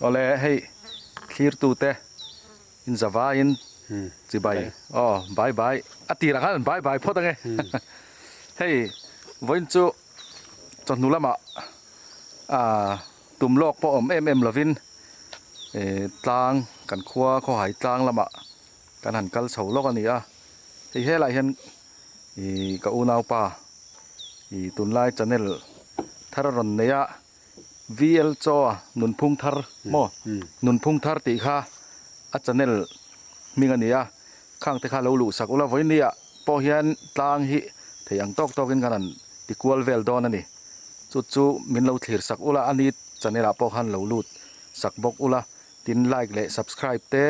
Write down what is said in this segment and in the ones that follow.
Awle hei thlirtute in zavaiin chibai aw bye bye a tirah khan an bye bye phawt ange hei vawiin chu chawhnu lamah ah tum lawk pawh awm em em lovin eh tlang kan khua khawhai tlang lamah kan han kal chho lawk a ni a hei helaiah hian ih ka unaupa ih tunlai channel thar a rawn nei a. VL Chaw Nunphung Thar maw? Nunphung Thar tih kha a channel hming a ni a, khang te kha lo luh sak ula vawinia pawh hian tlang hi thei ang tawk tawkin kan han ti kual vel dawn a ni. Chu chu min lo thlir sak ula a ni channel ah pawh khan lo lut sak bawk ula, tin like leh subscribe te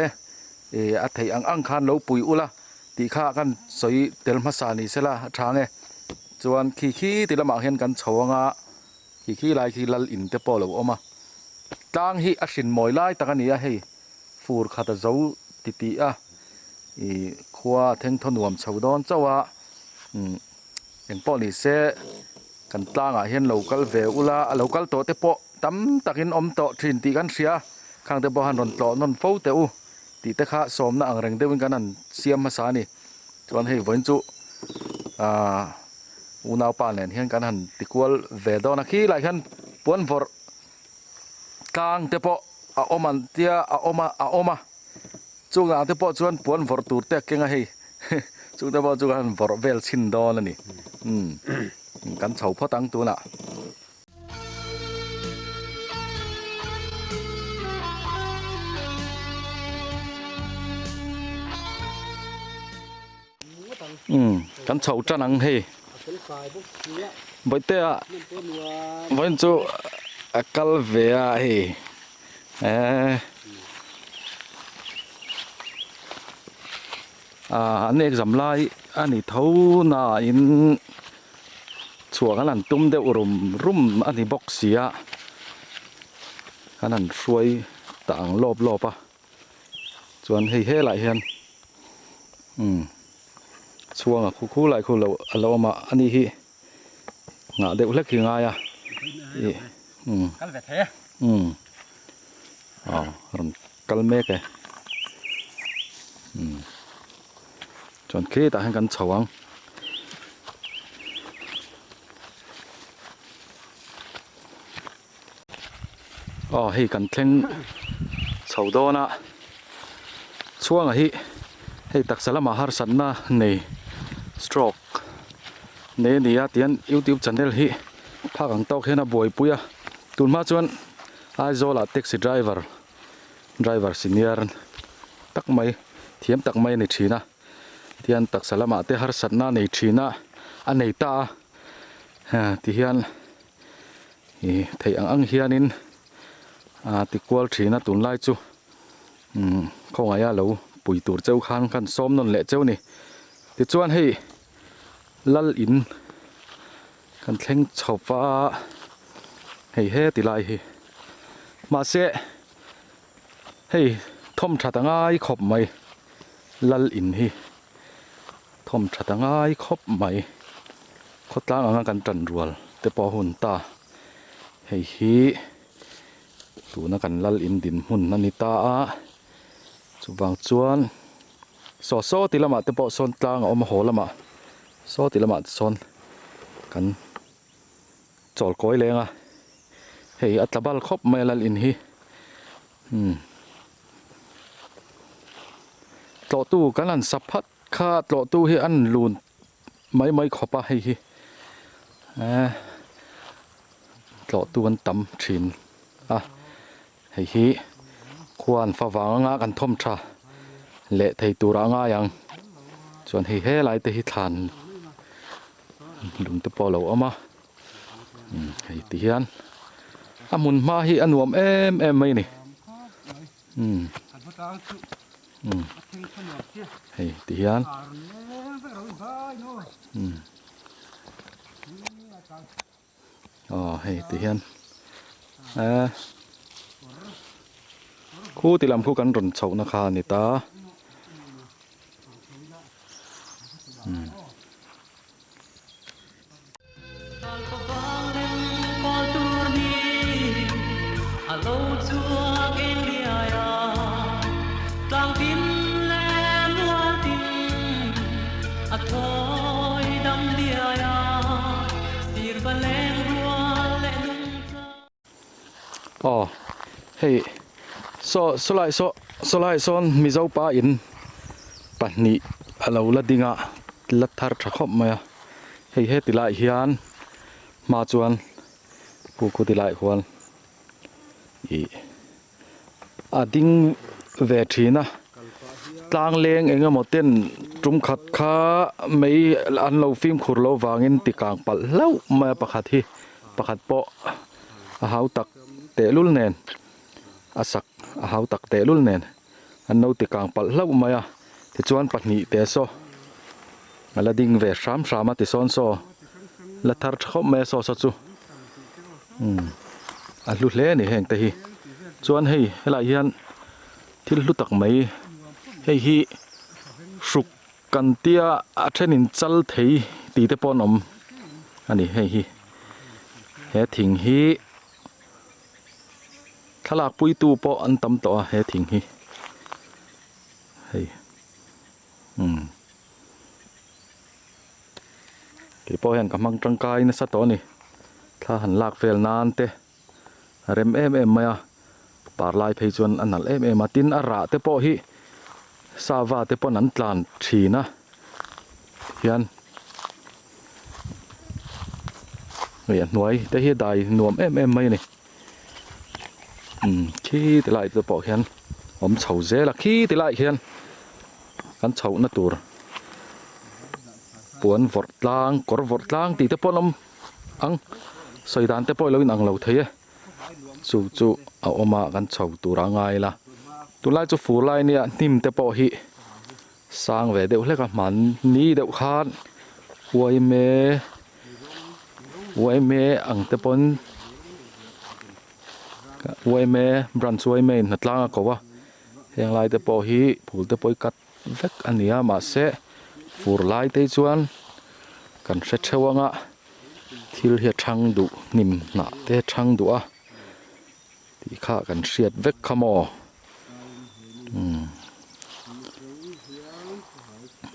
ih a theih ang ang khan lo pui ula tih kha kan sawi tel hmasa ni sela a tha nge. Chuan khi khi ti lamah hian kan chho anga. Khi khi lai khi lal in te pawh a lo awm a, tlang hi a hrin mawi lai tak a ni a, hei fur khat a zo ti tih a, ih khua a theng thaw nuam chho dawn chauh a, umm eng pawh ni se kan tlangah hian lo kal ve ula, a lo kal tawh te pawh tam takin awm tawh thin tih kan hria, khang te pawh han rawn tlawh nawn fo teh u tih te kha sawmna ang reng deuhin kan han siam hmasa a ni, chuan hei vawiin chu aaa. Unaupa nen hian kan han ti kual ve dawn a, khi lai hian puan vawrh tlang te pawh a awm an tia a awm a a awm a chung ah te pawh chuan puan vawrh tur te a keng a hei chung te pawh chu kan han vawrh vel chhin dawn a ni umm kan chho phawt ang tunah. Umm kan chho tan ang hei Bawihtea vawiin chu a kal ve a hei eee ah an exam lai a ni tho nain chhuah kan han tum deuh rum rum a ni bawk si a kan han hruai ta ang lawp lawp a. Chuan hei helaiah hian umm chhuanga khu khu lai khu lo a lo awm a ani hi nghah deuh hlek hi ngai a ih umm umm aw rawn kal mek e umm chuan khitah hian kan chho ang. Aw hei kan thleng chho dawn a chhuanga hi hei taksa lamah harsatna nei stroke nei a ni a tihian youtube channel hi phak ang tawk hian a buaipui a tunhma chuan Aizawl ah taxi driver driver senior tak mai thiam tak mai a ni thin a tihian taksa lamah te harsatna a nei thin a a nei ta a tihian. Ih theih ang ang hianin aa ti kual thin a tunlai chu umm khawngaih a lo pui tur cheu khan khan sawm nawn leh cheu a ni tichuan hei lal in kan thleng chho va hei heti lai hi mahse hei thawm that a ngai khawp mai lal in hi. Thawm tha ta ngai khawp mai. Khawtlang anga kan tan rual te pawh a hun ta. Hei hi tuna kan lal in dinhmun a ni ta a. Chuvang chuan saw saw ti lamah te pawh sawn tlang a awm a haw lamah saw ti lamah te sawn kan chawl kawi leng a. Hei a tla bal khawp mai a lal in hi. Umm. Tlawhtu kan han sa phat kha tlawhtu hi an lun mai mai khawp a hei hi eh tlawhtu an tam thin a hei hi khuan fa vang anga kan thawm tha leh thei tur ah a ngai ang chuan hei helai te hi thlan lung te pawh a lo awm a. Hei ti hian a hmun hma hi a nuam em em mai a ni umm umm hei ti hian umm aw hei ti hian eh khu ti lam khu kan rawn chhohna kha a ni ta umm. Aw hei saw sawlai saw sawlai sawn Mizo pa in pahnih a lo la ding a la thar tha khawp mai a hei heti lai hian hma chuan khu khu ti lai khuan ih a ding ve thin a tlang leng eng emaw ten tum khat kha mei an lo fimkhur loh vangin ti kang palh hlauh mai a pakhat hi pakhat pawh a hau tak tehlul nen a sak a hau tak tehlul nen an lo ti kang palh hlauh mai a tichuan pahnih te saw a la ding ve hram hram a tisawn saw la thar tha khawp mai a saw saw chu umm a hlu hle a ni heng te hi chuan hei helaiah hian thil hlu tak mai hei hi hruk kan tia a thenin chal thei tih te pawh an awm a ni hei hi he thing hi. Thlalak puitu pawh an tam tawh a he thing hi hei umm kei pawh hian ka hmang tangkai nasa tawh a ni thla han lak vel nan te a rem em em mai a par lai phei chuan a nalh em em a tin a rah te pawh hi sava te pawn an tlan thin a hian. Hei a hnuai te hi dai nuam em em mai a ni umm khi ti lai te pawh khian awm chho zel a khi ti laiah khian kan chhohna tur puan vawrh tlang kawr vawrh tlang tih te pawh an awm ang sawi dan te pawh ilo inang lo thei e chu chu a awm a kan chho tur a ngai la tunlai chu fur lai nia hnim te pawh hi. Sang ve deuh hlek a hmanni deuh khan uaime uaime ang te pawn uaime branch uaime in hnatlang a ko a heng lai te pawh hi phul te pawh hi cut vek a ni a mahse fur lai te hi chuan kan hre theuh ang a thil hi a thang duh hnim hnah te a thang duh a tih kha kan hriat vek kha maw umm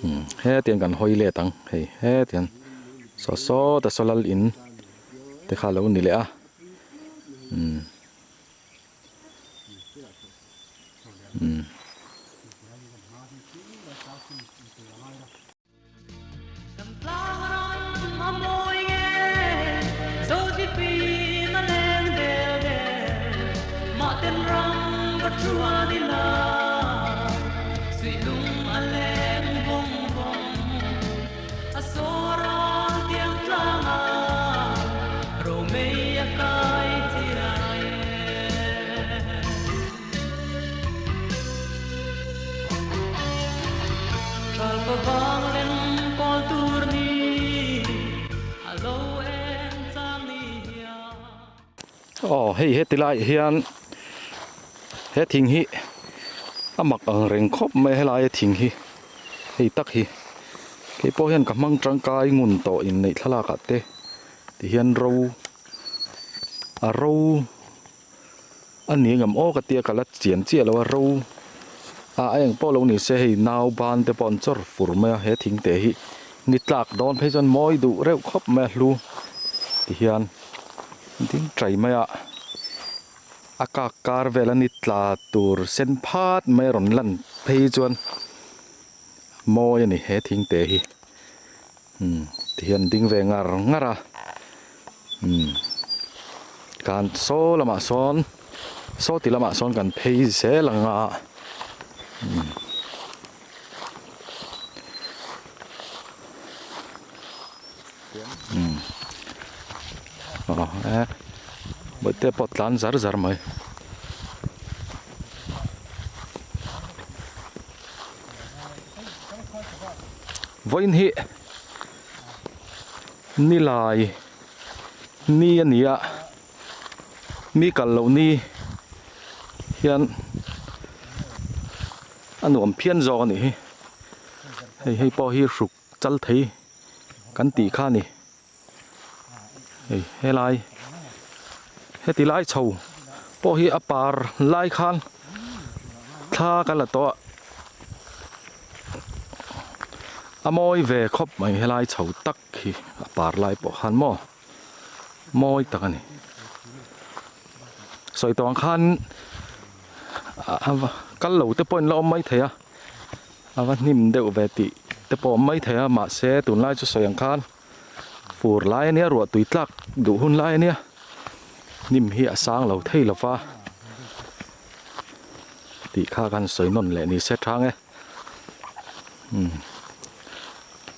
umm hetiang kan hawi let ang hei hetiang saw sawta saw lal in te kha lo ni leh a umm umm. Aw hei heti laiah hian he thing hi a mak ang reng khawp mai a helaia thing hi hei tak hi kei pawh hian ka hmang tangkai ngun tawh inneih thlalak ah te ti hian ro a ro. A ni engam aw ka tia ka la chian chiah lo a ro a a eng pawh lo ni se hei nau ban te pawh an chawr fur mai a he thing te hi ni tlak dawn phei chuan mawi duh reuh khawp mai a hlu ti hian ding tai mai a a kak kar vel a ni tla tur sen phat mai a rawn lan phei chuan mawi a ni he thing te hi umm ti hian ding ve ngar ngar a umm kan saw lamah sawn saw ti lamah sawn kan phei zel ang a umm umm aw e bawihte pawh tlan zar zar mai. Vawiin hi nilai ni a ni a mi kal loh ni hian a nuam phian zawk a nih hi hei hei pawh hi hruk chal thei kan tih kha a ni hei helai heti lai chho pawh hi a par lai khan thla ka la tawh a. A mawi ve khawp mai helai chho tak hi a par lai pawh khan maw mawi tak a ni. Sawi tawh ang khan kal lo te pawh in la awm mai thei a, a va hnim deuh ve tih te pawh a awm mai thei a mahse tunlai chu sawi ang khan fur lai a nia ruah tui tlak duh hun lai a nia hnim hi a sang lo thei lo va tih kha kan sawi nawn leh ni se thang e. Umm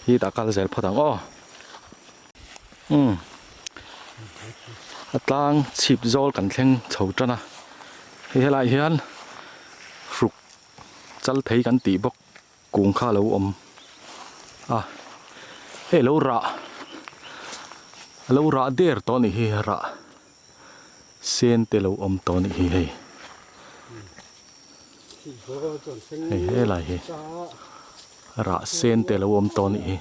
hi tah kal zel phawt ang aw umm a tlang chhip zawl kan thleng chho tan a hei helai hian hruk chal thei kan tih bawk kung kha a lo awm a hei lo rah a lo rah der tawh a nih hi rah sen te lo awm tawh a nih hi hei. Hei helai hi rah sen te lo awm tawh anih hi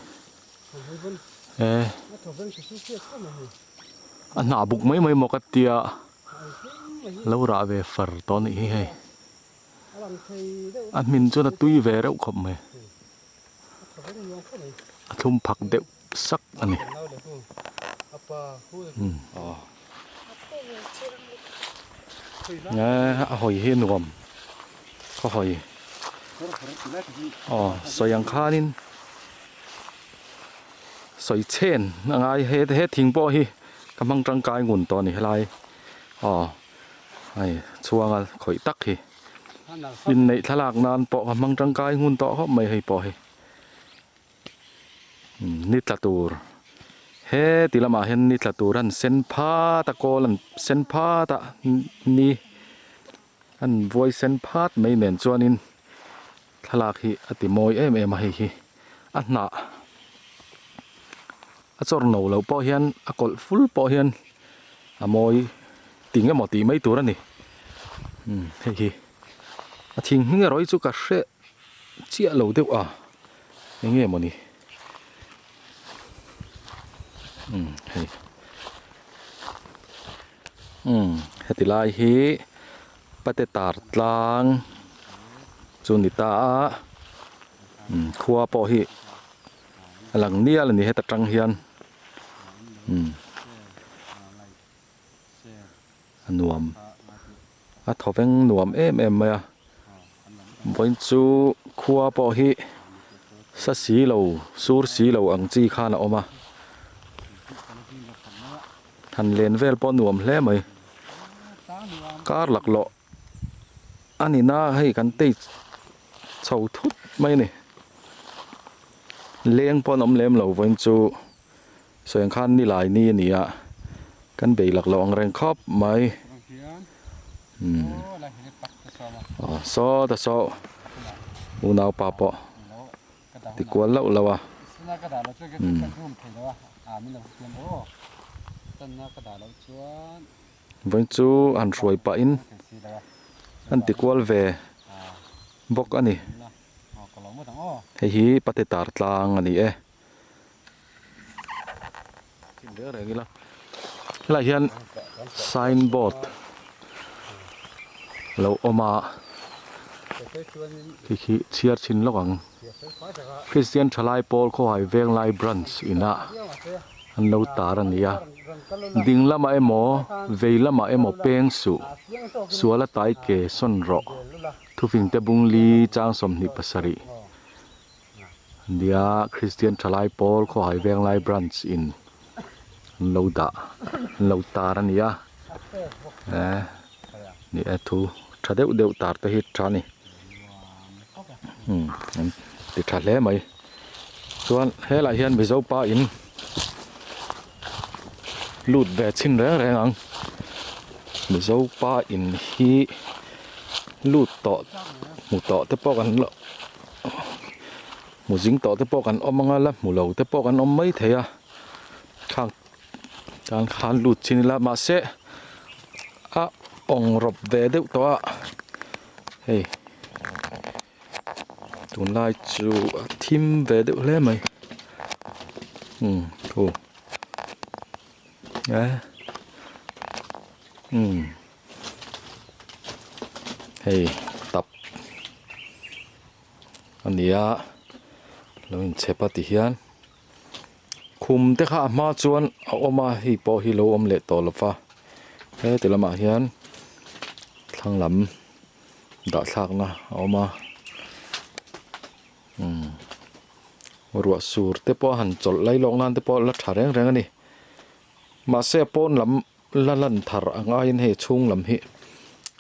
e a hnah buk mai mai maw ka tia lo rah ve far tawh anih hi hei a hmin chuan a tui ve reuh khawp mai a thlum phak deuh sak a ni. A hawi hi nuam ka hawi aw sawi ang khanin sawi chhen a ngai he he thing pawh hi ka hmang tangkai ngun tawh a ni helai aw hei chhuanga khawih tak hi inneih thlalak nan pawh ka hmang tangkai ngun tawh khawp mai hei pawh hi. Ni tla tur he ti lamah hian ni tla tur an sen phat a kawl an sen phat a ni an vuai sen phat mai nen chuanin thlalak hi a ti mawi em em a hei hi a hnah a chawr no loh pawh hian a kawlh ful pawh hian a mawi ti nge maw tih mai tur a ni hei hi a thing hming erawh hi chu ka hre chiah lo deuh a eng nge mawni umm hei umm heti lai hi pate tar tlang chu ni ta a umm khua pawh hi a lang nial a ni heta tang hian umm a nuam a thawveng nuam em em mai a vawiin chu khua pawh hi sa si lo sur si lo ang chi khan a awm a han len vel pawh nuam hle mai kar laklawh a ni na hei kan tei chho thut mai a ni leng pawh an awm lem lo vawiin chu. Sawi ang khan nilai ni a ni a, kan bei lak loh ang reng khawp mai. Umm aw saw ta saw unau pa pawh ti kual loh loh a. Umm vawiin chu han hruai pahin an ti kual ve bawk a ni. Hei hi pate tar tlang a ni e. Helai hian sign board lo awm a khi khi chhiar chhin lawk ang Christian thalai pawl khawhai venglai branch inah an lo tar a ni a ding lamah emaw vei lamah emaw peng suh sual a tai ke sawn rawh thufing te bungli chang 27. Nia Kristian thalai pawl Khawhai Venglai Branch in an lo dah an lo tar a ni a eh ni e thu tha deuh deuh tar te hi tha a ni umm an ti tha hle mai chuan helaiah hian Mizo pa in lut ve chhin reng reng ang Mizo pa in hi lut tawh hmu tawh te pawh kan la. Hmu zing tawh te pawh kan awm anga la hmu lo te pawh kan awm mai thei a khang tan khan lut chin ila mahse a awng rawp ve deuh tawh a hei tunlai chu a thim ve deuh hle mai umm thu e umm. Hei tap a ni a Lo inchhep a tihian khum te kha a hma chuan a awm a hei pawh hi lo awm leh tawh lo va heti lamah hian thlang lam dah thlakna a awm a umm ruah sur te pawh a han chawlh lai lawk nan te pawh la tha reng reng a ni mahse a pawn lam la lan thar ang aiin hei chhung lam hi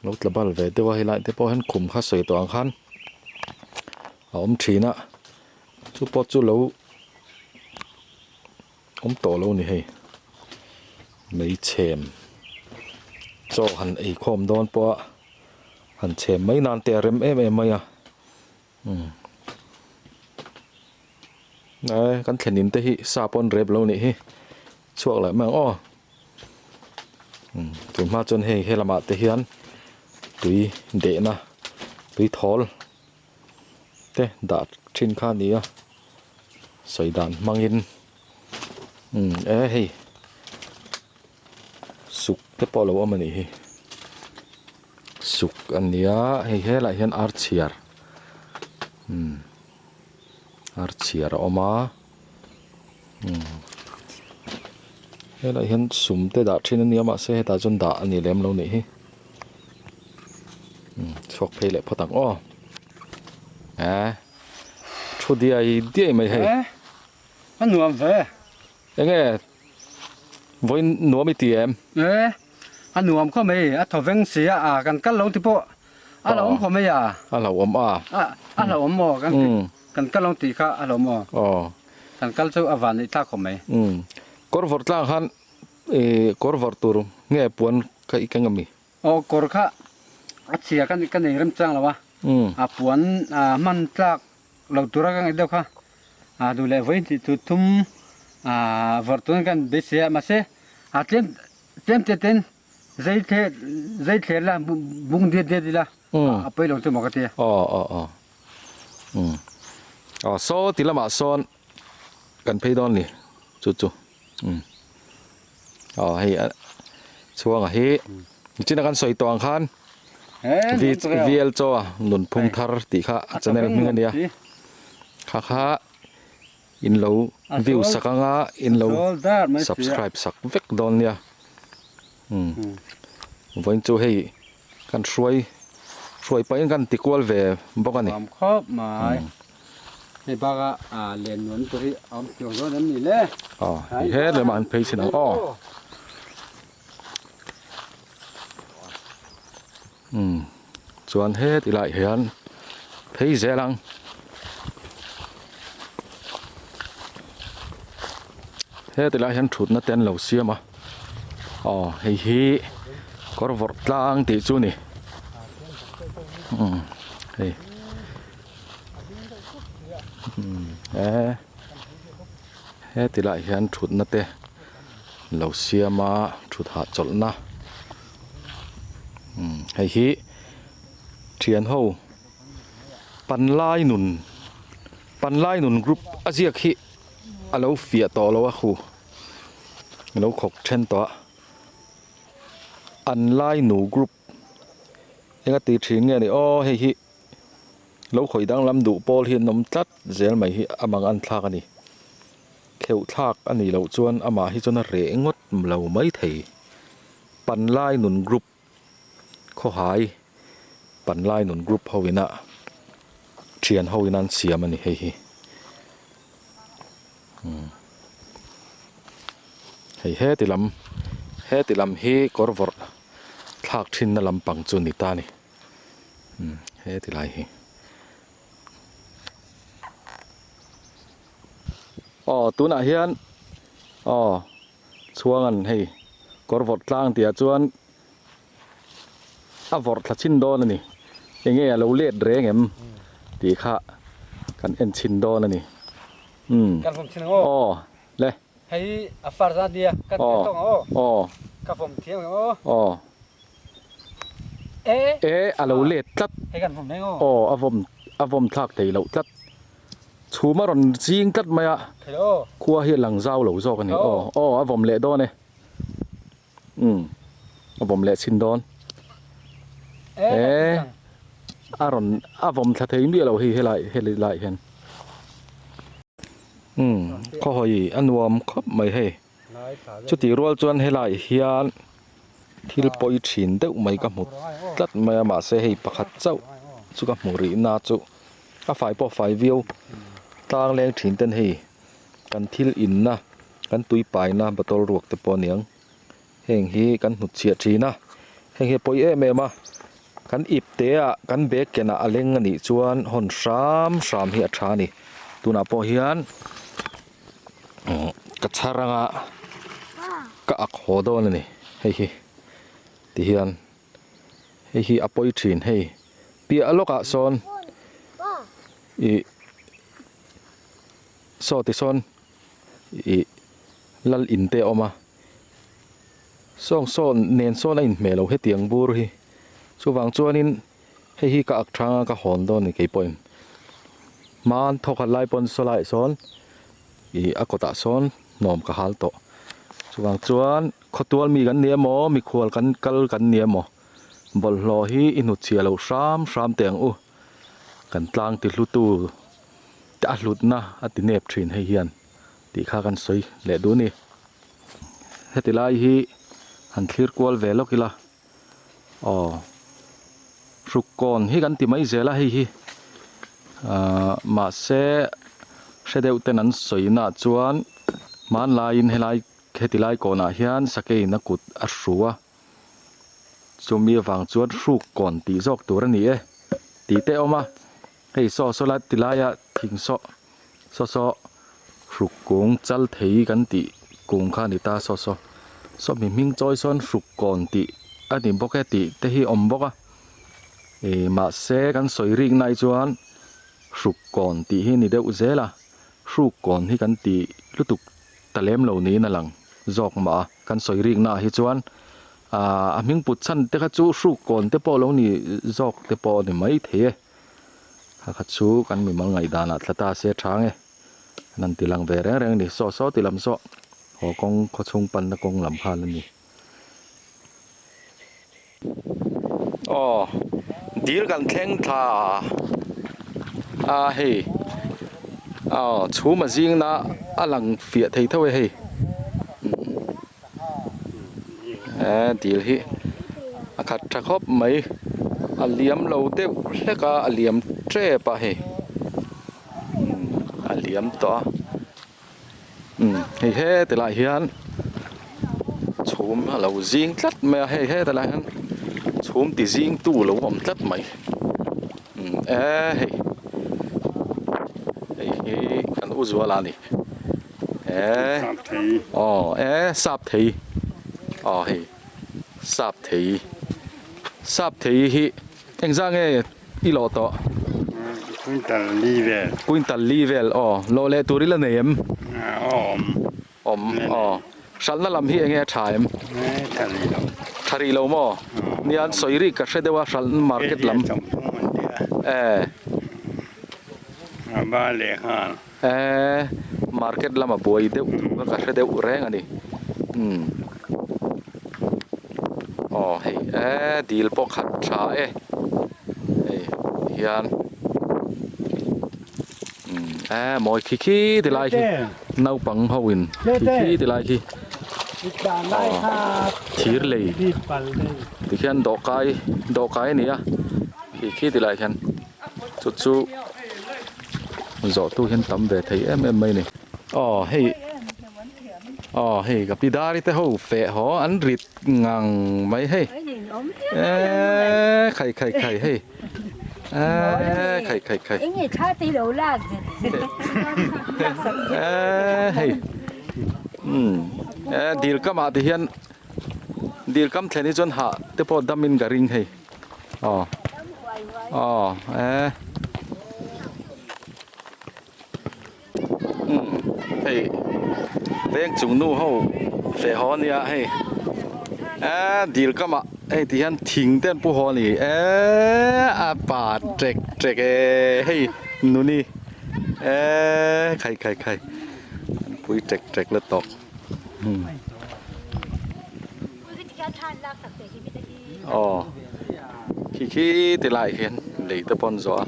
lo tla bal ve deuh a helai te pawh hian khum kha sawi tawh ang khan a awm thin a chu pawh chu lo awm tawh lo a ni hei mei chhem chaw han ei khawm dawn pawh a han chhem mai nan te a rem em em mai a umm e kan thlen in te hi sa pawn rep lo nih hi chhuak leh mai ang aw umm tun hma chuan hei helamah te hian tui dehna tui thawl te dah thin kha a ni a sawi dan hmangin umm e hei suk te pawh a lo awm a nih hi suk a nia hei helaiah hian ar chhiar umm ar chhiar a awm a umm helaiah hian sum te dah thin a nia mahse hetah chuan dah a ni lem lo nih hi umm chhuak phei leh phawt ang aw eh thu diai diai mai hei a nuam ve enge vawiin nuam i ti em e a nuam khawp mai a thaw veng si a a kan kal lo ti pawh a lo awm khawp mai a a lo awm a a lo awm maw kan kan kal lo tih kha a lo awm maw kan kal chu a van neih thlak khawp mai kawr vawrh tlang khan Ih kawr vawrh tur nge puan kha i keng ami? Aw kawr kha a chhia ka ka nei rem chang lo a, a puan a hman tlak lo tura ka ngaih deuh kha a duh leh vawi hnih chu thum a vawrh turin kan beisei a mahse a tlem tlem te ten zei thle zei thler la bung diat diat ila a pawi lo chu maw ka ti a. Aw aw aw umm aw saw ti lamah sawn kan phei dawn ni chu chu. Umm aw hei a chhuanga hi nichina kan sawi tawh ang khan VL chaw a nunphung thar tih kha a channel hming a nia kha kha in lo view sak anga in lo subscribe sak vek dawn nia umm vawiin chu hei kan hruai hruai pahin kan ti kual ve bawk a ni. Hei baka len nuam tur hi a awm tluang dawn em ni le? Aw, hei he lem ah an phei chin ang aw. Umm, chuan heti lai hian phei zel ang. Heti lai hian thutna te an lo siam a. Aw, hei hi kawr vawrh tlang tih chu a ni. Umm, hei. He tilai hian thutna te lo siam a thut hahchawlhna hei hi thian ho panlai nun panlai nun group a ziak hi a lo fiah tawh lo a hu a lo khawk then tawh a an lai nu group enga ti thin nge ni aw hei hi. Lo khawih danglam duh pawl hi an awm tlat zel mai hi a mang an thlak a ni. Kheuh thlak a nih loh chuan amah hi chuan a reh ngawt lo mai thei. Panlai nun group khawhai Panlai nun group ho ina thian ho ina an siam a ni hei hi. Umm hei heti lam heti lam hi kawr vawrh thlak thinna lampang chu a ni ta a ni. Umm he ti lai hi aw tunah hian aw chhuangan hei kawr vawrh tlang tih ah chuan a vawrh thla chhin dawn a ni enge a lo let reng em tih kha kan en chhin dawn a ni umm aw le. Hei a far zan nia kan aw aw ka vawm thiam ang aw. E a lo let tlat. Aw a vawm a vawm thlak thei loh tlat. Chhum a rawn ching tlat mai a. Khua hi a lang zau lo zawk a ni. Aw aw a vawm leh dawn e. Umm a vawm leh chhin dawn. E a rawn a vawm thla thei miah lo hei helai helai hian. Umm khawhawi a nuam khawp mai hei. Chutih rual chuan helai hian thil pawi thin deuh mai ka hmu tlat mai a mahse hei pakhat chauh chu ka hmuh rih na chu a fai pawh a fai viau tlang leng thin ten hei kan thil inna kan tui paina bottle ruak te pawh a niang heng hi kan hnut chhiah thin a heng hi a pawi em em a kan ip te ah kan bag kenah a leng a nih chuan hawn hram hram hi a tha a ni tunah pawh hian. Ka chhar anga ka ak haw dawn a ni hei hi ti hian hei hi a pawi thin hei piah lawkah sawn ih saw ti sawn ih lal in te a awm a sawng sawn nen sawn a inhmeh lo hetiang bur hi chuvang chuanin. Hei hi ka ak thang a ka hawn dawn a ni kei pawhin hman thawkhat lai pawn saw laiah sawn ih a kawtah sawn hnawm ka hal tawh chuvang chuan khawtual mi kan ni emaw mikhual kan kal kan ni emaw bawlhhlawh hi i hnutchhiah loh hram hram teh ang u kan tlang ti hlu tu te a hlutna a ti nep thin hei hian tih kha kan sawi leh duh a ni heti lai hi han thlir kual ve lawk ila. Aw hrukkawn hi kan ti mai zel a hei hi ahh mahse hre deuh ten an sawi naah chuan hmanlaiin helai heti lai kawnah hian sakeiin a kut a hru a chumi avang chuan hrukkawn tih zawk tur a ni e tih te a awm a hei saw saw lai ti laia thing saw saw saw hruk kung chal thei kan tih kung kha a ni ta saw saw saw mi hming chawi sawn hruk kawn tih a ni bawk e tih te hi a awm bawk a ih mahse kan sawi rik na hi chuan hruk kawn tih hi a ni deuh zel a hruk kawn hi kan tih lutuk ta lem lo niin a lang zawk mah a kan sawi rik naah hi chuan ahh a hming put chhan te kha chu hruk kawn te pawh lo ni zawk te pawh a ni maithei e. Kha kha chu kan mimal ngaihdanah thla ta se tha nge an han ti lang ve reng reng a ni saw saw ti lam saw haw kawng khaw chhung panna kawng lam khan a ni. Aw dil kan thleng thla a hei aw chhum a zing na a lang fiah thei tho e hei He dil hi a khat tha khawp mai a liam lo deuh hlek a a liam tep a hei a liam tawh a umm hei heti lai hian chhum a lo zing tlat mai a hei heti lai hian chhum ti zing tu lo awm tlat mai umm e hei hei hi kan u zuala a ni. E aw e sap thei aw hei sap thei sap thei hi engzah nge i lawh tawh quintal li vel quintal li vel aw lawh leh tur ila nei em awm awm aw hralhna lam hi enge a tha em tha rih lo tha rih lo maw nia an sawi rik ka hre deuh a hralhna market lam e a ba leh nghal. Eee market lama buai deuh thu kha ka hre deuh reng a ni umm aw hei eee dil pawh khat tha e hei hian umm eee mawi khi khi ti lai khi naupang ho in khi khi ti lai khi aw thir lei ti khian dawhkai dawhkai a ni a khi khi ti lai khian chu chu. Zawh tu hian tam ve thei em em mai a ni. Aw hei aw hei ka pi dari te ho feh haw an rit ngang mai hei eee khai khai khai hei eee khai khai khai eee hei umm eee dil kamah ti hian dil kam thlen hi chuan hah te pawh dam in ka ring hei. Aw aw e umm hei veng chung nu ho feh haw ania hei eee dil kamah hei ti hian thing te an pu haw ani eee a pa ṭek ṭek e hei nuni eee khai khai khai an pui ṭek ṭek la tawh umm. Aw khi khi ti lai hian lei te pawh an zawh a.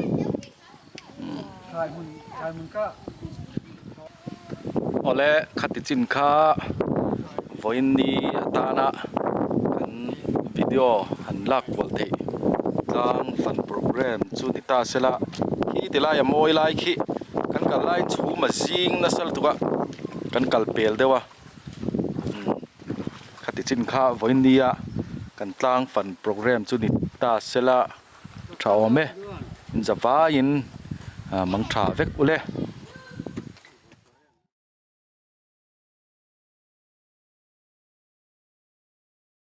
Awle khati chin kha vawiin ni atana kan video han lak kual theih tlang fan program chu ni ta sela khi ti lai a mawi lai khi kan kal lai chhum a zing nasa lutuk a kan kal pel deuh a umm khati chin kha vawiin nia kan tlang fan program chu ni ta sela tha awm e in zavaiin mang tha vek ule.